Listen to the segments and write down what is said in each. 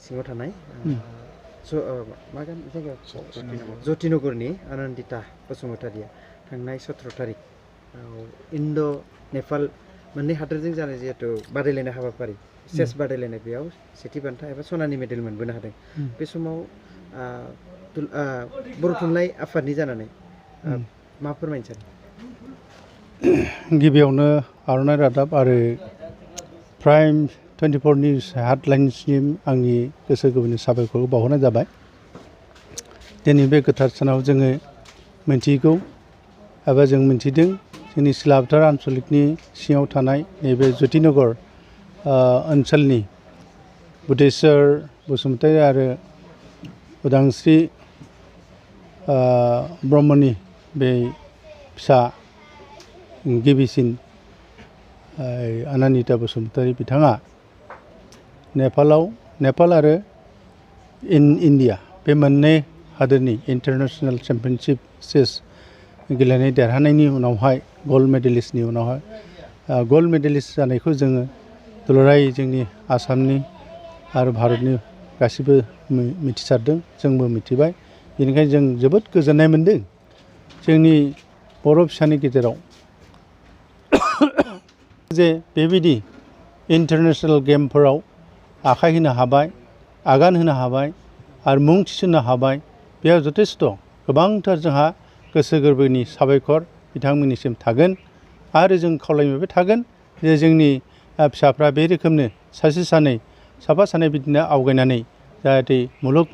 सिङाव थानाय मा गान जायगायाव जतिनगरनि आनन्दिता बसुमतारिया थांनाय 17 थारिख इन्ड' नेपाल मोननै हादोरजों जानाय जिहेतु बादायलायनाय हाबाफारि चेस बादायलायनाय बेयाव सेथि बान्था एबा सनानि मेडेल मोनबोनो हादों। बे समाव बर' थुनलाइ आफादनि जानानै मा फोरमायनो सानो? गिबियावनो आर'नाइ रादाब आरो प्राइम 24 निउस हेडलाइन्ससिम आंनि गोसो गोरबोनि साबायखरखौ बावहरनाय जाबाय। दिनै बे गोथार सानाव जोङो मिन्थिगौ एबा जों मिन्थिदों जोंनि सिलापथार आन्सलिकनि सिङाव थानाय नैबे जतिनगर ओनसोलनि बुद्धेश्वर बसुमतारी आरो उदांस्रि ब्रह्मनि बे फिसा गिबिसिन आनन्दिता बसुमतारी बिथाङा नेपाल आरो इन्डिया बे मोननै हादोरनि इन्टारनेशनेल चेम्पियनशिप चेस गेलेनाय देरहानायनि उनावहाय गल्ड मेडेलिस्टनि उनावहाय गल्ड मेडेलिस्ट जानायखौ जोङो दुलाराय जोंनि आसामनि आरो भारतनि गासिबो मिथिसारदों, जोंबो मिथिबाय। बेनिखायनो जों जोबोद गोजोननाय मोनदों जोंनि बर' फिसानि गेजेराव जे बेबायदि इन्टारनेशनेल गेमफोराव आखाइ होनो हाबाय, आगान होनो हाबाय आरो मुं थिसन्नो हाबाय। बेयाव जथेस्थ' गोबांथार जोंहा गोसो गोरबोनि साबायखर बिथांमोननिसिम थागोन आरो जों खावलायबाय थागोन जे जोंनि फिसाफ्रा बे रोखोमनो साफा सानै बिदिनो आवगायनानै जाहाथे मुलुग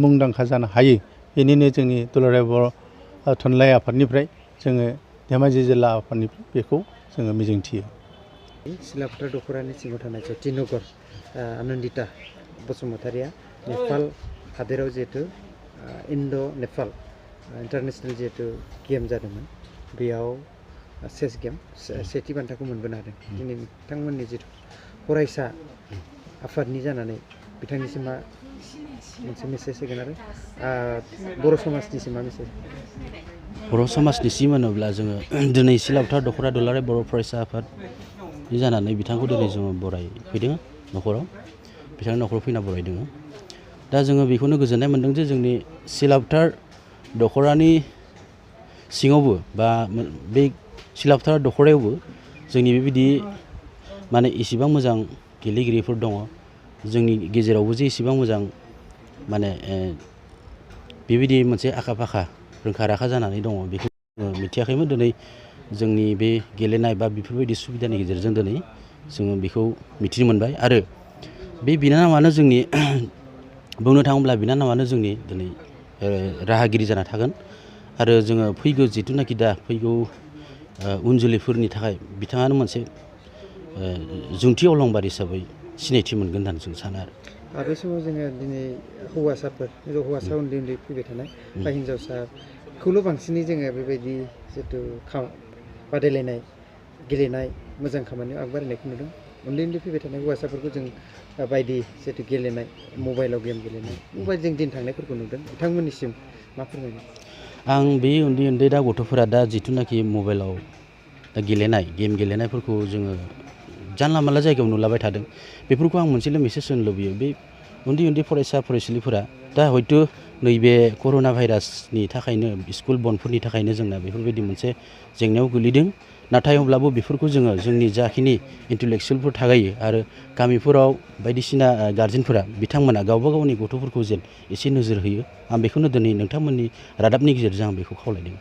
मुंदांखा जानो हायो। बेनिनो जोंनि दुलाराय बर' थुनलाइ आफादनिफ्राय जोङो धेमाजि जिल्ला आफादनिफ्राय बेखौ जोङो मिजिंथियो। सिलापथार दख'रानि सिङाव थानाय जतिनगर आनन्दिता बसुमतारिया नेपाल हादोराव जिहेतु इन्ड' नेपाल इन्टारनेशनेल जिहेतु गेम जादोंमोन बेयाव चेस गेम सेथि बान्थाखौ मोनबोनो हादों। दिनै बिथांमोननि जिथु फरायसा आफादनि जानानै बिथांनिसिम मा मोनसे मेसेज होगोन आरो बर' समाजनिसिम मा मेसेज? बर' समाजनिसिम होनोब्ला जोङो दिनै सिलापथार दख'रा दुलाराय बर' फरायसा आफादनि जानानै बिथांखौ दिनै जोङो बरायफैदों न'खराव, बिथांनि न'खराव फैना बरायदों। दा जोङो बेखौनो गोजोननाय मोन्दों जे जोंनि सिलापथार दख'रानि सिङावबो बा बे सिलापथार दख'रायावबो जोंनि बेबायदि माने इसिबां मोजां गेलेगिरिफोर दङ, जोंनि गेजेरावबो जे इसिबां मोजां माने बेबायदि मोनसे आखा फाखा रोंखा राखा जानानै दङ बेखौ मिथियाखैमोन। दिनै जोंनि बे गेलेनाय बा बेफोरबायदि सुबिदानि गेजेरजों दिनै जोङो बेखौ मिथिनो मोनबाय। आरो बे बिनानावानो जोंनि बुंनो थाङोब्ला बिनानावानो जोंनि दिनै राहागिरि जाना थागोन आरो जोङो फैगौ जिथुनाखि दा फैगौ उन जोलैफोरनि थाखाय बिथाङानो मोनसे जुन्थि अलंबार हिसाबै सिनायथि मोनगोन होननानै जों सानो आरो बे समाव जोङो दिनै हौवासा उन्दै उन्दै फैबाय थानाय बा हिन्जावसाखौल' बांसिनै जोङो बेबायदि जिथु बादायलायनाय गेलेनाय मोजां खामानियाव आगबारायनायखौ नुदों। उन्दै उन्दै फैबाय थानाय हौवासाफोरखौ जों बायदि जिथु गेलेनाय मबाइलाव गेम गेलेनाय मबाइलजों दिन थांनायफोरखौ नुदों। बिथांमोननिसिम मा फोरमायनो? आं बे उन्दै उन्दै दा गथ'फोरा दा जिथुनाखि मबाइलाव दा गेलेनाय गेम गेलेनायफोरखौ जोङो जानला मानला जायगायाव नुलाबाय थादों। बेफोरखौ आं मोनसेल' मेसेज होनो लुबैयो, बे उन्दै उन्दै फरायसा फरायसुलिफोरा दा हयथ' नैबे कर'ना भाइरासनि थाखायनो स्कुल बन्दफोरनि थाखायनो जोंना बेफोरबायदि मोनसे जेंनायाव गोलैदों। नाथाय अब्लाबो बेफोरखौ जोङो जोंनि जाखिनि इन्टेलेक्सुयेलफोर थागायो आरो गामिफोराव बायदिसिना गारजेनफोरा बिथांमोना गावबा गावनि गथ'फोरखौ जेन एसे नोजोर होयो, आं बेखौनो दिनै नोंथांमोननि रादाबनि गेजेरजों आं बेखौ खावलायदों।